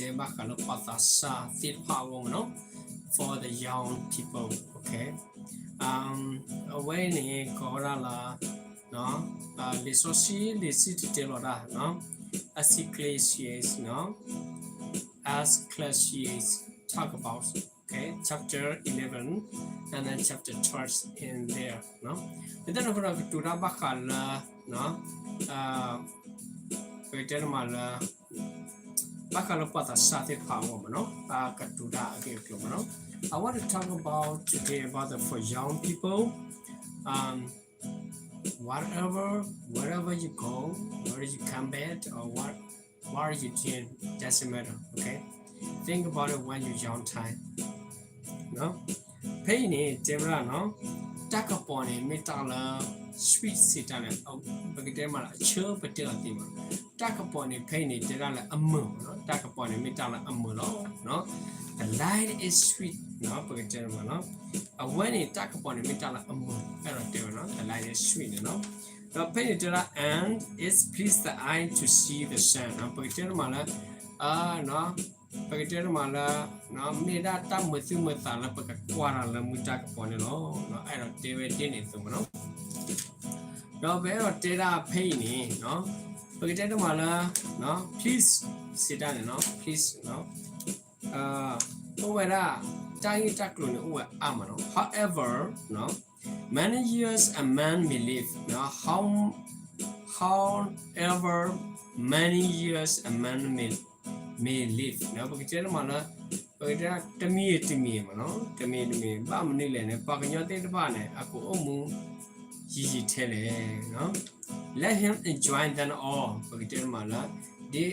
တဲဘၣ်ဃးလၢပှၤသးစၢ်သ့ၣ်တဖၣ်အဂီၢ်မ့ၢ်နီၤ, for the young people, okay. အဝဲအံၤန့ၣ် ကိးဝဲဒၣ်လၢ လံာ်စီဆှံလံာ်စံၣ်တဲၤတဲလီၤတၢ် Ecclesiastes, Ecclesiastes talk about, okay, chapter eleven and then chapter twelve in there. လၢတၢ်န့ၣ်အဃိဒီး ကတိၤတၢ်ဘၣ်ဃးလၢ ပကတဲတမးလၢ ဘၣ်ဃးလၢပှၤသးစၢ်သ့ၣ်တဖၣ်အဂီၢ်မ့ၢ်နီၤ, ကတိၤတၢ်အဂ့ၢ်အကျိၤမ့ၢ်နီၤ. I want to talk about today about the, for young people, um, whatever, wherever you go, whether you come back or what, what are you doing, doesn't matter, okay? Think about it when you young time. ဖဲအံၤန့ၣ် တဲဝဲဒၣ်နီၤ, တၢ်ကပီၤန့ၣ် မ့ၢ်တၢ်လၢ sweet စံးတၢ်န့ၣ် ပကတဲမးလၢအဆၢပတဲအီၤသ့မး. တၢ်ကပီၤန့ၣ် ဖဲအံၤန့ၣ် တဲဒၣ်လၢအမုာ်မ့ၢ်နီၤ, တၢ်ကပီၤန့ၣ် မ့ၢ်တၢ်လၢအမုာ်လီၤ. The light is sweet နီၤ, ပကတဲမးနီၤ, အဝဲန့ၣ် တၢ်ကပီၤန့ၣ် မ့ၢ်တၢ်လၢအမုာ် အဲၣ်ဒိးတဲဝဲနီၤ, the light is sweet န့ၣ်နီၤ. ဒီးဖဲန့ၣ်တဲဒၣ် and it please the eye to see the sun နီၤ, ပကတဲတမးလၢ ပကတဲတမးလၢ မ့ၢ်ဒၣ်တၢ်မုာ်သူၣ်မုာ်သးလၢ ပကကွၢ်တၢ်လၢမုၢ်တၢ်ကပီၤန့ၣ်လီၤ. အဲၣ်ဒိးတဲဝဲဒ်န့ၣ်အသိးမ့ၢ်နီၤ. ဒီးပအဲၣ်ဒိးတဲဒၣ်ဖဲအံၤန့ၣ် ပကတဲတမးလၢ please စံးတၢ်န့ၣ်နီၤ, please အိၣ်ဝဲဒၣ် တၢ်ဂ့ၢ်တၢ်ကျိၤန့ၣ် အိၣ်ဝဲအါမးနီၤ. However, many years a man may live, how, however many years a man may, may live နီၤ, ပကတဲတမးလၢ ပကတဲတမံၤတမံၤမ့ၢ်နီၤ, တမံၤတမံၤ ဘၣ်မနုၤလဲၣ်န့ၣ် ပှၤကညီသ့ၣ်တဖၣ်န့ၣ် အကအိၣ်မူ ယံာ်ယံာ်ထဲလဲၣ် Let him enjoy them all ပကတဲတမးလၢ ဒ် ဒ်သိး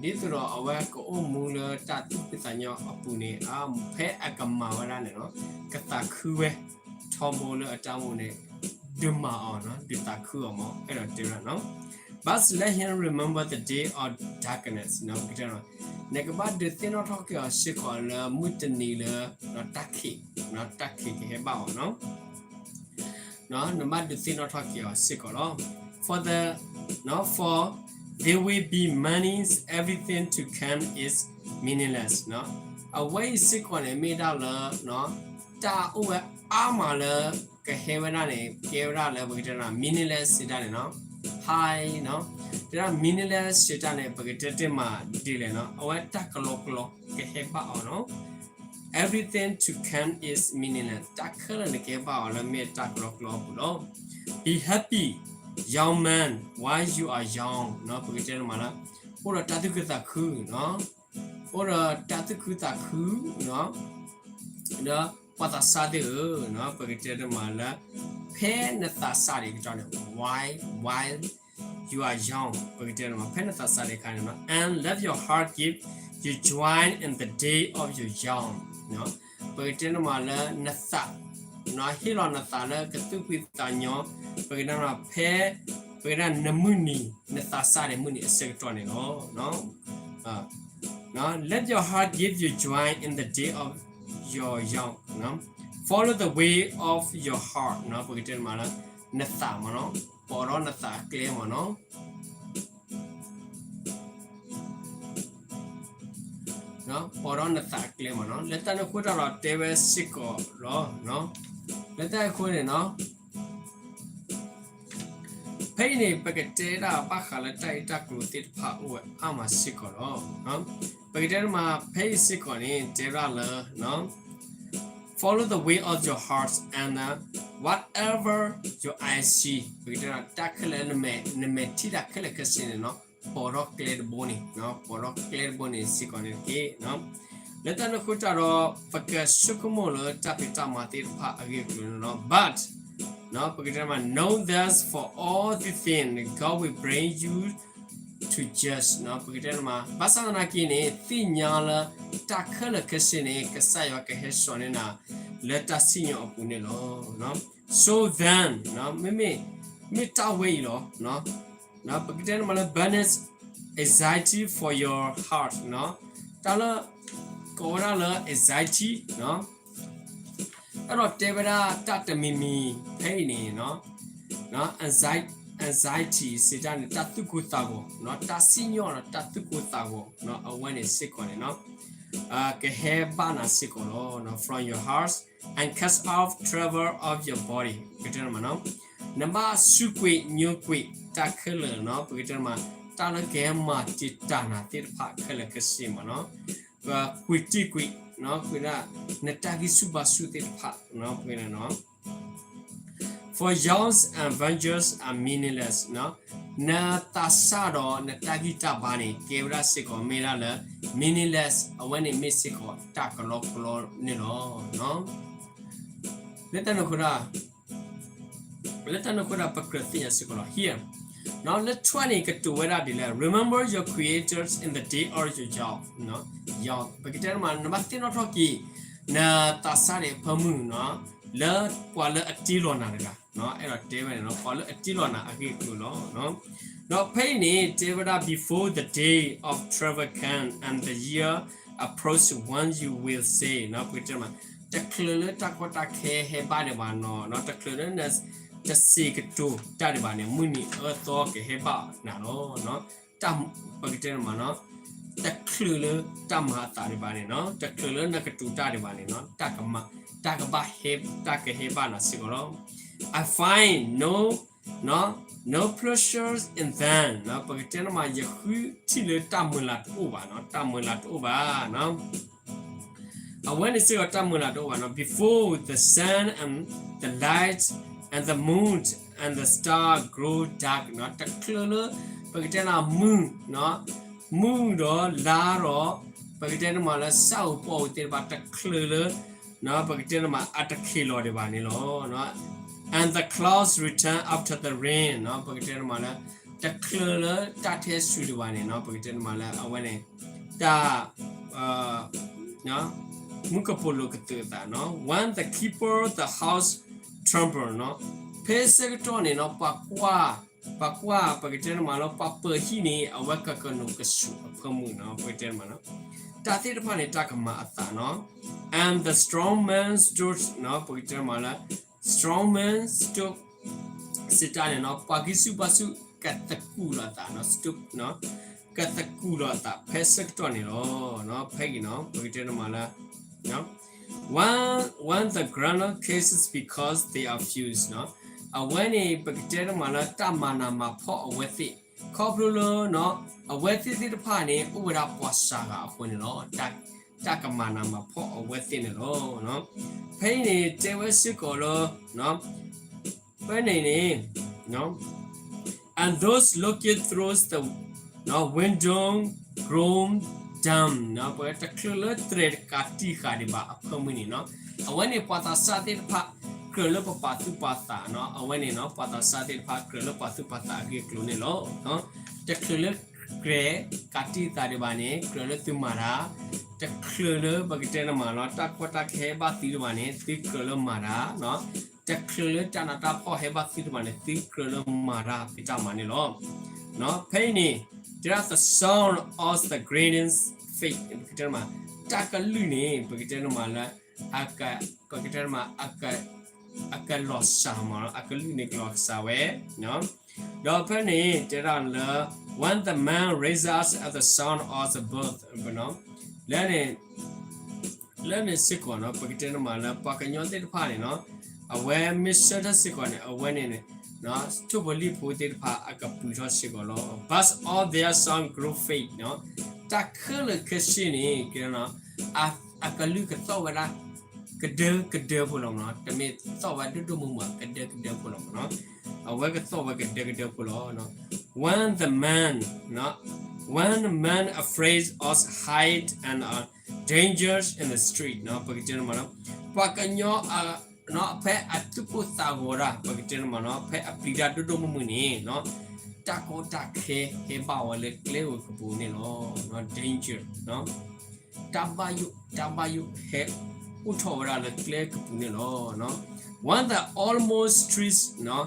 ဒီးအဝဲကအိၣ်မူလၢတၢ်သူၣ်ဖှံသးညီအပူၤန့ၣ် ဖဲအကမၤဝဲဒၣ်န့ၣ်နီၤ ကသးခုဝဲ ထီဘိလၢအတၢ်အိၣ်မူန့ၣ် ဒုးမၤအီၤနီၤ ဒုးသးခုအီၤမး အဲၣ်ဒိးတဲဝဲဒၣ်နီၤ But let him remember the day of darkness နီၤ ပကတဲ နကဘၣ်ဒုးသ့ၣ်နီၣ်ထီၣ်က့ၤအီၤစ့ၢ်ကီးလၢမုၢ်တနံၤလၢ တၢ်ခံး တၢ်ခံးကဟဲဘၣ်အီၤနီၤ နဘၣ်ဒုးသ့ၣ်နီၣ်ထီၣ်က့ၤအီၤစ့ၢ်ကီးလီၤ. For the, for there will be many, everything to come is meaningless နီၤ အဝဲအံၤစ့ၢ်ကီးန့ၣ် မ့ၢ်ဒၣ်လၢ တၢ်အိၣ်ဝဲအါမးလၢ ကဟဲဝဲဒၣ်န့ၣ် ကဲဝဲဒၣ်လၢပကတဲ meaningless စံးတၢ်န့ၣ်နီၤ ဟါနီၤ တဲဒၣ် meaningless စံးတၢ်န့ၣ် ပကတဲတ့ၢ်မးဒ်လဲၣ်နီၤ အဝဲတၢ်ကလီကလီကဟဲဘၣ်အီၤနီၤ Everything to come is meaningless တၢ်ခဲလၢာ်န့ၣ်ကဟဲဘၣ်အီၤလၢမ့ၢ်တၢ်ကလီကလီအပူၤလီၤ. Be happy, young man, while you are young နီၤ ပကတဲတ့ၢ်မးလၢ အိၣ်ဒီးတၢ်သူၣ်ခုသးခုနီၤ အိၣ်ဒီးတၢ်သူၣ်ခုသးခုနီၤ ဒီးပှၤသးစၢ်သ့ၣ်ဧၢ ပကတဲတ့ၢ်မးလၢ ဖဲနသးစၢ်ဒံးကတီၢ်န့ၣ် while, while you are young ပကတဲတ့ၢ်မး ဖဲနသးစၢ်ဒံးအခါန့ၣ်နီၤ and let your heart give you joy in the day of your young နီၤ ပကတဲတ့ၢ်မးလၢ နသး ဟ့ၣ်လီၤနသးလၢကသူၣ်ဖှံသးညီ ပကတဲတ့ၢ်မး ဖဲ ပကတဲနမုၢ်နံၤ နသးစၢ်ဒံးမုၢ်နံၤအဆၢကတီၢ်န့ၣ်လီၤ Let your heart give you joy in the day of your young, follow the way of your heart နီၤ ပကတဲတ့ၢ်မးလၢ နသးမးနီၤ ပိာ်ထီၣ်နသးအကျဲမးနီၤ ပိာ်ထီၣ်နသးအကျဲမးနီၤ လၢတၢ်န့ၣ်အဃိတၢ်ဒီးတဲဝဲစ့ၢ်ကီးလီၤ လၢတၢ်အဃိန့ၣ်နီၤ ဖဲအံၤန့ၣ် ပကတဲဒၣ်ဘၣ်ဃးလၢတၢ်ဂ့ၢ်တၢ်ကျိၤသ့ၣ်တဖၣ်အိၣ်ဝဲအါမးစ့ၢ်ကီးလီၤ. ပကတဲတ့ၢ်မး ဖဲအံၤစ့ၢ်ကီးန့ၣ် တဲဒၣ်လၢ follow the way of your heart and whatever your eyes see ပကတဲဒၣ် တၢ်ခဲလၢာ်နမဲာ်ထံၣ်တၢ်ခဲလၢာ်ခဲဆ့န့ၣ်နီၤ ပိာ်ထီၣ်ကျဲတဘိန့ၣ် ပိာ်ထီၣ်ကျဲတဘိန့ၣ်စ့ၢ်ကီးန့ၣ်တက့ၢ်. လၢတၢ်န့ၣ်အဃိတၢ်ဒီး ပကဆိကမိၣ်လၢတၢ်ဖံးတၢ်မၤသ့ၣ်တဖၣ်အဂ့ၢ်အကျိၤန့ၣ်လီၤ. But ပကတဲတ့ၢ်မး know this for all the things God will bring you to judge ပကတဲတ့ၢ်မး ဘၣ်ဆၣ်သနာ်က့န့ၣ် သ့ၣ်ညါလၢတၢ်ခဲလၢာ်ခဲဆ့န့ၣ် ကစၢ်ယွၤကဟဲစိာ်န့ၢ်နၤ လၢတၢ်စံၣ်ညီၣ်အပူၤန့ၣ်လီၤ. So then မ့မ့ၢ် မ့ၢ်တၢ်ဝဲအံၤလီၤ ပကတဲတ့ၢ်မးလၢ banish anxiety for your heart တၢ်လၢ ကိးဝဲဒၣ်လၢ anxiety အဲၣ်ဒိးတဲဝဲဒၣ်တၢ်တမံၤမံၤဖဲအံၤန့ၣ် anxiety anxiety စံးတၢ်န့ၣ် တၢ်သူၣ်ကိၢ်သးဂီၤ, တၢ်စံၣ်ညီၣ်ဒီးတၢ်သူၣ်ကိၢ်သးဂီၤ, အဝဲန့ၣ်စ့ၢ်ကီးန့ၣ် ကဟဲဘၣ်နၤစ့ၢ်ကီးလီၤ. From your heart and cast off trouble of your body ပကတဲမး နဘၣ်စူးကွံာ်ညိကွံာ်တၢ်ခဲလၢာ်နီၤ, ပကတဲမး တၢ်လၢကဟဲမၤတံာ်တာ်နၤသ့ၣ်တဖၣ်ခဲလၢာ်ခဲဆ့မးနီၤ, ကွံာ်တံာ်ကွံာ် ကွံာ်ဒၣ် နတၢ်ဂံၢ်ဆူၣ်ဘါဆူၣ်သ့ၣ်တဖၣ်နီၤ, ပကတဲနီၤ For yawns and ventures are meaningless နသးစၢ်ဒီးနတၢ်ဂံၢ်တၢ်ဘါန့ၣ် ကဲဝဲဒၣ်စ့ၢ်ကီးမ့ၢ်ဒၣ်လၢ meaningless အဝဲန့ၣ်မ့ၢ်စ့ၢ်ကီးတၢ်ကလီကလီန့ၣ်လီၤ. လၢတၢ်န့ၣ်အဃိဒီး လၢတၢ်န့ၣ်အဃိဒီး ပကြၢးသ့ၣ်ညါစ့ၢ်ကီးလီၤ here လၢ twelve န့ၣ် ကတိၤဝဲဒၣ်ဒ်လဲၣ်, remember your creators in the day of your youth, youth ပကတဲမး နဘၣ်သ့ၣ်နီၣ်ထီၣ်က့ၤ နသးစၢ်န့ၣ်အဖၢမုၢ်နီၤ လၢပှၤလၢအတ့လီၤနၤတဂၤ အဲၣ်ဒိးတဲဝဲန့ၣ်နီၤ ပှၤလၢအတ့လီၤနၤအဂ့ၢ်အကျိၤလီၤ. ဒီးဖဲအံၤန့ၣ် တဲဝဲဒၣ် before the day of trouble comes and the year approaches when you will say ပကတဲမး တချုးလၢတၢ်ကီတၢ်ခဲဟဲဘၣ်ဒံးဘၣ်နီၤ, တချုးလၢနတစံးကတိၤတၢ်ဒံးဘၣ်န့ၣ် မုၢ်နံၤအၢသီကဟဲဘၣ်နၤလီၤ. ပကတဲမးနီၤ တချုးလၢတၢ်မၤအသးဒံးဘၣ်န့ၣ်နီၤ, တချုးလၢနကတိၤတၢ်ဒံးဘၣ်န့ၣ်နီၤ, တၢ်ကမၤ တၢ်ကဘၣ်ဟဲ တၢ်ကဟဲဘၣ်နၤစ့ၢ်ကီးလီၤ. I find no, no, no pleasure in them ပကတဲမး ယဃုထံၣ်လၢတၢ်မုာ်လၤတအိၣ်ဘၣ်နီၤ, တၢ်မုာ်လၤတအိၣ်ဘၣ်နီၤ အဝဲန့ၣ်စ့ၢ်ကီးတၢ်မုာ်လၤတအိၣ်ဘၣ်နီၤ, before the sun and the light and the moon and the star grow dark တချုးလၢ ပကတဲနီၤ မုၢ် မုၢ်ဒီးလါဒီး ပကတဲန့ၣ်မးလၢ စၢ်ဧိၤပီၣ်ဧိၤသ့ၣ်တဖၣ် တချုးလၢ ပကတဲန့ၣ်မး အတခ့လီၤဒံးဘၣ်န့ၣ်လီၤ. And the clouds return after the rain ပကတဲန့ၣ်မးလၢ တချုးလၢတၢ်ထဲစူၤဒံးဘၣ်န့ၣ်နီၤ, ပကတဲန့ၣ်မးလၢ အဝဲန့ၣ် တၢ် မူကပိာ်လိၤကသုးအသးနီၤ, when the keeper the house tremble နီၤ, ဖဲဆၢကတီၢ်န့ၣ်နီၤ ပှၤကွၢ် ပှၤကွၢ် ပကတဲန့ၣ်မးလၢ ပှၤပၢၤဟံၣ်န့ၣ် အဝဲကကနိးကဆူၣ်အဖၢမုၢ်နီၤ, ပကတဲန့ၣ်မးလၢ တၢ်သ့ၣ်တဖၣ်န့ၣ် တၢ်ကမၤအသးနီၤ, and the strong man stood နီၤ, ပကတဲန့ၣ်မးလၢ strong man stood စံးတၢ်န့ၣ်နီၤ, ပှၤဂံၢ်ဆူၣ်ဘါဆူၣ် ကသကူးလီၤအသးနီၤ, stood နီၤ, ကသကူးလီၤအသး ဖဲဆၢကတီၢ်န့ၣ်လီၤ. ဖဲအံၤနီၤ ပကတဲန့ၣ်မးလၢ when, when the ground caves because they are few နီၤ, အဝဲန့ၣ် ပကတဲန့ၣ်မးလၢ တၢ်မၤနးမၤဖှီၣ်အဝဲသ့ၣ် ခီဖျိလၢ အဝဲသ့ၣ်သ့ၣ်တဖၣ်န့ၣ် အိၣ်ဝဲဒၣ်ပှၤစှၤဂၤအဃိန့ၣ်လီၤ. တၢ်ကမၤနးမၤဖှီၣ်အဝဲသ့ၣ်န့ၣ်လီၤ. ဖဲအံၤန့ၣ် တဲဝဲစ့ၢ်ကီးလၢ ဖဲန့ၣ်န့ၣ် and those looking through the window grow dim နီၤ, ပတချုးလၢတြဲၤတကးတံာ်ဃာ်ဒံးဘၣ်အဖၢမုၢ်န့ၣ်နီၤ, အဝဲန့ၣ်ပှၤသးစၢ်သ့ၣ်တဖၣ် ကြၢးလၢပပာ်သူၣ်ပာ်သးနီၤ, အဝဲန့ၣ်နီၤ ပှၤသးစၢ်သ့ၣ်တဖၣ် ကြၢးလၢပာ်သူၣ်ပာ်သးအဂ့ၢ်အကျိၤန့ၣ်လီၤ. တချုးလၢကြဲၤကးတံာ်သးဒံးဘၣ်န့ၣ် ကြၢးလၢသုမၤတၢ်, တချုးလၢပကတဲန့ၣ်မးနီၤ တၢ်ကီတၢ်ခဲဟဲဘၣ်သုဒံးဘၣ်န့ၣ် သုကြၢးလၢမၤတၢ်နီၤ, တချုးလၢတၢ်နးတၢ်ဖှီၣ်ဟဲဘၣ်သုဒံးဘၣ်န့ၣ် သုကြၢးလၢမၤတၢ်ဖံးတၢ်မၤန့ၣ်လီၤ. ဖဲအံၤန့ၣ် တဲဒၣ် the sound of the grating faith ပကတဲန့ၣ်မး တၢ်ကလုၢ်န့ၣ် ပကတဲန့ၣ်မးလၢ ပကတဲန့ၣ်မး အကလီၤစှၤမးနီၤ, အကလုၢ်န့ၣ်ကလီၤစှၤဝဲ ဒီးဖဲန့ၣ် တဲဒၣ်လၢ when the moon rises at the sound of the bird နီၤ, လၢန့ၣ် လၢန့ၣ်စ့ၢ်ကီးနီၤ ပကတဲန့ၣ်မးလၢ ပှၤကညီသ့ၣ်တဖၣ်န့ၣ်နီၤ အဝဲမ့ၢ်ဆၢထၢၣ်စ့ၢ်ကီးန့ၣ် အဝဲန့ၣ်န့ၣ် ထိၣ်ဖိလံၣ်ဖိသ့ၣ်တဖၣ် အကပုာ်ထီၣ်စ့ၢ်ကီးလီၤ. But all their sound grow faint နီၤ, တၢ်ခဲလၢာ်ခဲဆ့န့ၣ် ကဲနီၤ အကလုၢ်ကသီၣ်ဝဲဒၣ် ကဒၢကဒၢဖိလီၤမးနီၤ, တမ့ၢ်သီၣ်ဝဲဒိၣ်ဒိၣ်မုၢ်မုၢ် ကဒၢကဒၢဖိလီၤမးနီၤ, အဝဲကသီၣ်ဝဲကဒၢကဒၢဖိလီၤ. When the man, when the man afraid of height and uh, dangers in the street နီၤ, ပကတဲန့ၣ်မးနီၤ ပှၤကညီ ဖဲအသူၣ်ကိၢ်သးဂီၤတၢ် ပကတဲန့ၣ်မးနီၤ ဖဲအပျံၤတၢ်ဒိၣ်ဒိၣ်မုၢ်မုၢ်န့ၣ်နီၤ တၢ်ကီတၢ်ခဲဟဲဘၣ်ဝဲလၢကျဲဧိၤကပူၤန့ၣ်လီၤ. danger နီၤ တၢ်ဘၣ်ယိၣ် တၢ်ဘၣ်ယိၣ်ဟဲ အိၣ်ထီၣ်ဝဲဒၣ်လၢကျဲကပူၤန့ၣ်လီၤ. When the almond trees နီၤ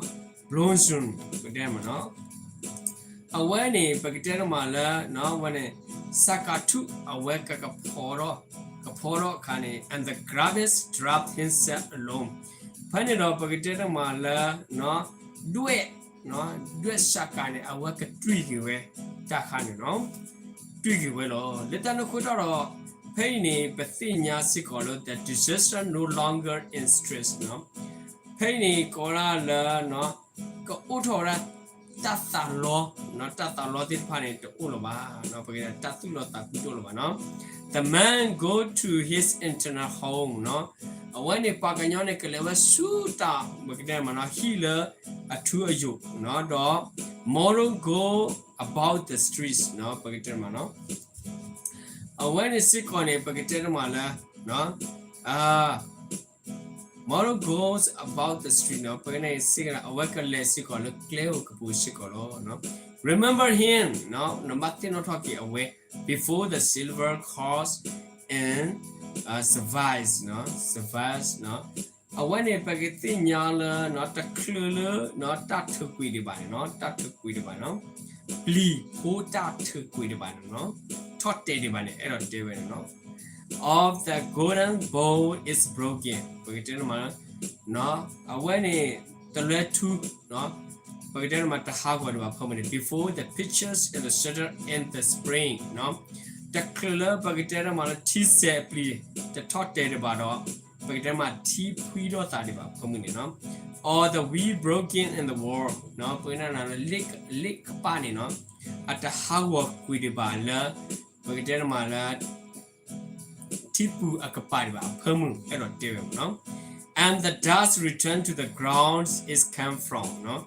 blossom ပကတဲမးနီၤ အဝဲန့ၣ် ပကတဲတမးလၢ အဝဲန့ၣ် စးကၤထူၣ် အဝဲကကဖီထီၣ် ကဖီထီၣ်အခါန့ၣ် and the grass drop himself alone ဖဲန့ၣ်ဒီး ပကတဲတမးလၢ ဒွဲၣ် ဒွဲၣ်စးကၤန့ၣ် အဝဲကတွံၢ်က့ၤဝဲတၢ်ခါန့ၣ်လီၤ. တွံၢ်က့ၤဝဲလီၤ. လၢတၢ်န့ၣ်အဃိတၢ်ဒီး ဖဲအံၤန့ၣ် ပသ့ၣ်ညါစ့ၢ်ကီးလၢ the disaster no longer exists ဖဲအံၤန့ၣ် ကိးဝဲဒၣ်လၢ ကအိၣ်ထီၣ်ဝဲဒၣ် တၢ်သးလီ, တၢ်သးလီသ့ၣ်တဖၣ်န့ၣ် တအိၣ်လၢၤဘၣ်. ပကတဲတၢ်သူၣ်လီသးကွံတအိၣ်လၢၤဘၣ်နီၤ. The man go to his eternal home နီၤ. အဝဲန့ၣ်ပှၤကညီန့ၣ် ကလဲၤဝဲဆူတၢ် ပကတဲမးနီၤ ဟံၣ်လၢအထူအယိာ်နီၤ, ဒီး mourner go about the streets နီၤ, ပကတဲမးနီၤ. အဝဲန့ၣ်စ့ၢ်ကီးန့ၣ် ပကတဲတမးလၢ mourner goes about the street နီၤ, ပကတဲစ့ၢ်ကီး အဝဲကလဲၤစ့ၢ်ကီးလၢကျဲဧိၤကပူၤစ့ၢ်ကီးလီၤ. Remember him နီၤ, နဘၣ်သ့ၣ်နီၣ်ထီၣ်က့ၤအဝဲ before the silver cross and survives နီၤ, survives နီၤ. အဝဲန့ၣ် ပကသ့ၣ်ညါလၢ တချုးလၢ တၢ်ထုးကွံာ်ဒံးဘၣ်န့ၣ်နီၤ, တၢ်ထုးကွံာ်ဒံးဘၣ်နီၤ, ပျံၤဖိတၢ်ထုးကွံာ်ဒံးဘၣ်န့ၣ်နီၤ, ထီၣ်တဲာ်ဒံးဘၣ်န့ၣ် အဲၣ်ဒိးတဲဝဲန့ၣ်နီၤ. Of the golden bowl is broken ပကတဲန့ၣ်မး အဝဲန့ၣ် တလွဲထူ ပကတဲန့ၣ်မး တဟးဂီၤဒံးဘၣ်ဖၢမုၢ်န့ၣ် before the pitchers and the shuttle in the spring နီၤ, တချုးလၢပကတဲန့ၣ်မးလၢထံစဲးအပျံၤ တထီၣ်တဲာ်ဒံးဘၣ်ဒီး ပကတဲမးထံဖှံထီၣ်သးဒံးဘၣ်ဖၢမုၢ်န့ၣ်နီၤ. Or the wheel broken in the war နီၤ, ပကတဲန့ၣ်လၢ လ့ၣ်ကပၣ်န့ၣ်နီၤ, အတဟးဂီၤကွံာ်ဒံးဘၣ်လၢ ပကတဲန့ၣ်မးလၢ ထံပူၤအကပၤဒံးဘၣ်အဖၢမုၢ် အဲၣ်ဒိးတဲဝဲမးနီၤ. And the dust return to the ground it came from နီၤ,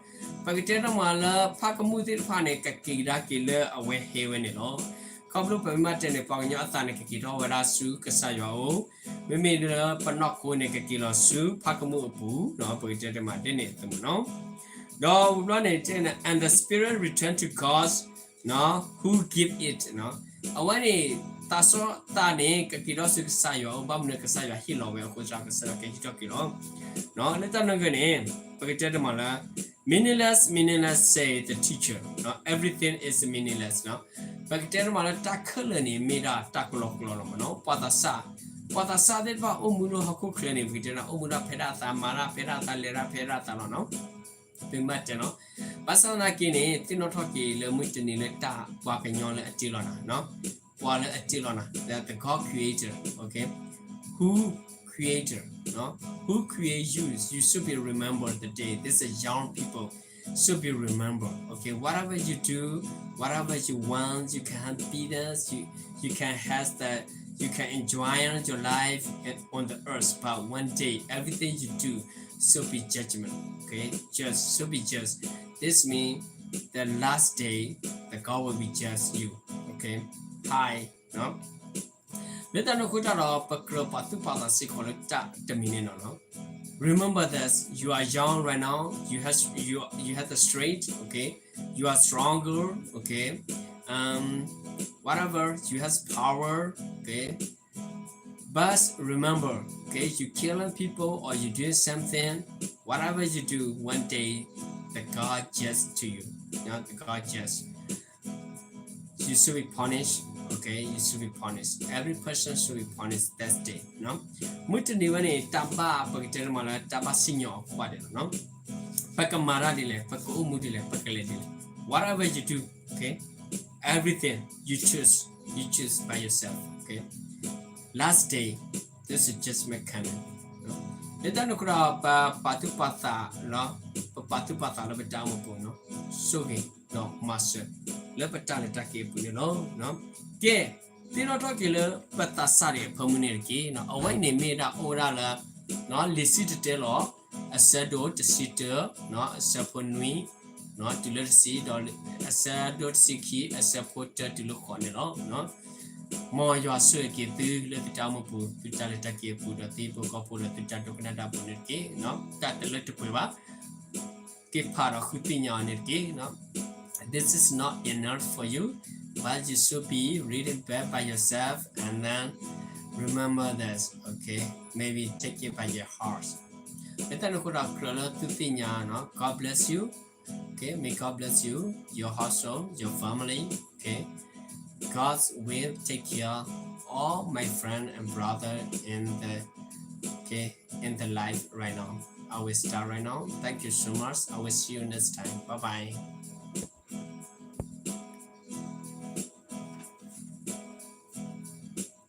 ပကတဲန့ၣ်မးလၢ ဖးကမူၣ်သ့ၣ်တဖၣ်န့ၣ် ကက့ၤကဒါက့ၤလၢအဝဲဟဲဝဲန့ၣ်လီၤ. ခီဖျိပမ့ၢ်တဲန့ၣ် ပှၤကညီအသးန့ၣ် ကက့ၤထီၣ်ဝဲဒၣ်ဆူကစၢ်ယွၤအအိၣ်, မ့မ့ၢ်လၢပနီၢ်ခိန့ၣ် ကက့ၤလီၤဆူဖးကမူၣ်အပူၤနီၤ, ပကတဲတမးဒ်န့ၣ်အသိးမးနီၤ. ဒီးဝံၤဘျီန့ၣ်တဲန့ၣ် and the spirit return to God နီၤ who give it နီၤ, အဝဲန့ၣ် သးစီသးန့ၣ် ကက့ၤထီၣ်ဆူကစၢ်ယွၤအအိၣ် ဘၣ်မနုၤ ကစၢ်ယွၤဟ့ၣ်လီၤဝဲအဃိသတး ကစၢ်ယွၤကဟ့ၣ်ထီၣ်က့ၤလီၤ. လၢတၢ်နီၣ်ဂံၢ်န့ၣ် ပကတဲတမးလၢ meaningless, meaningless, say the teacher နီၤ, everything is meaningless နီၤ, ပကတဲတမးလၢ တၢ်ခဲလၢာ်န့ၣ် မ့ၢ်ဒၣ်တၢ်ကလီကလီလီၤမးနီၤ, ပှၤသးစၢ်, ပှၤသးစၢ်သ့ၣ်တဖၣ်အိၣ်မူလၢဟီၣ်ခိၣ်ချၢန့ၣ် ပကတဲန့ၣ် အိၣ်မူဒၣ်ဖဲဒၣ်အသး မၤဒၣ်ဖဲဒၣ်အသး လဲၤဒၣ်ဖဲဒၣ်အသးလီၤနီၤ. ပမ့ၢ်တဲနီၤ, ဘၣ်ဆၣ်သနာ်က့န့ၣ် သ့ၣ်နီၣ်ထီၣ်က့ၤလၢမုၢ်တနံၤလၢတၢ်ပှၤကညီလၢအတ့လီၤနၤ, ပှၤလၢအတ့လီၤနၤ the, the God creator, okay, who creator, no? Who create you? You should be remember the day. This is young people should be remember. Okay, whatever you do, whatever you want, you can have business, you, you can have the, you can enjoy your life at, on the earth. But one day, everything you do should be judgment. Okay, just should be judged. This means the last day, the God will be judge you. Okay, hi, no? လၢတၢ်န့ၣ်အဃိတၢ်ဒီး ပကြၢးပာ်သူၣ်ပာ်သးစ့ၢ်ကီးလၢတၢ်တမံၤန့ၣ်လီၤနီၤ. Remember this, you are young right now, you have, you, you have the strength, okay? You are stronger, okay? Um, whatever, you have power, okay? But remember, okay, you killing people or you doing something, whatever you do, one day the God judge to you. You know, the God judge. You should be punished, okay? You should be punished. Every person should be punished that day, you know? မုၢ်တနံၤဝဲန့ၣ် တၢ်ဘၣ် ပကတဲတမးလၢ တၢ်ဘၣ်စံၣ်ညီၣ်အကွၢ်ဒဲးလီၤနီၤ. ပကမၤတၢ်ဒ်လဲၣ်, ပကအိၣ်မူဒ်လဲၣ်, ပကလဲၤဒ်လဲၣ်. Whatever you do, okay? Everything you choose, you choose by yourself, okay? Last day, this is judgment coming. လၢတၢ်န့ၣ်အဃိဒီး ပပာ်သူၣ်ပာ်သးလီၤ, ပပာ်သူၣ်ပာ်သးလၢပတၢ်အိၣ်မူပူၤနီၤ, ဆိၣ်ဂ့ၤဒီးမၤစၢၤ လၢပတၢ်လဲၤတၢ်က့ၤအပူၤန့ၣ်လီၤ. ကဲ, သ့ၣ်နီၣ်ထီၣ်က့ၤလၢပသးစၢ်ဒံးအဖၢမုၢ်န့ၣ်တက့ၢ်. အဝဲအံၤန့ၣ်မ့ၢ်ဒၣ်အိၣ်ဝဲဒၣ်လၢ လံာ်စံၣ်တဲၤတဲလီၤ အဆၢဒိၣ်တဆံတၢ အဆၢဖိနွံ တုၤလၢတဆံ, ဒီးအဆၢဒိၣ်တဆံခံ အဆၢဖိတၢတုၤလၢဃိးန့ၣ်လီၤ. မ်ယွၤဆိၣ်ဂ့ၤက့ၤသုလၢသုတၢ်အိၣ်မူပူၤ, သုတၢ်လဲၤတၢ်က့ၤအပူၤ, ဒီးသုဟံၣ်ဖိဃီဖိဒီးသုတၢ်ဒိကနၣ်တၢ်အပူၤန့ၣ်တက့ၢ်. တၢ်တလၢတပှဲၤဘၣ် က့ၤဖးဒီးဃုသ့ၣ်ညါအီၤန့ၣ်တက့ၢ်. This is not enough for you, but you should be reading back by yourself and then remember this, okay? Maybe take it by your heart. လၢတၢ်န့ၣ်အဃိဒီးကြၢးလၢသုသ့ၣ်ညါနီၤ, God bless you. Okay, may God bless you, your household, your family. Okay, God will take care all my friend and brother in the, okay, in the life right now. I will start right now. Thank you so much. I will see you next time. Bye bye.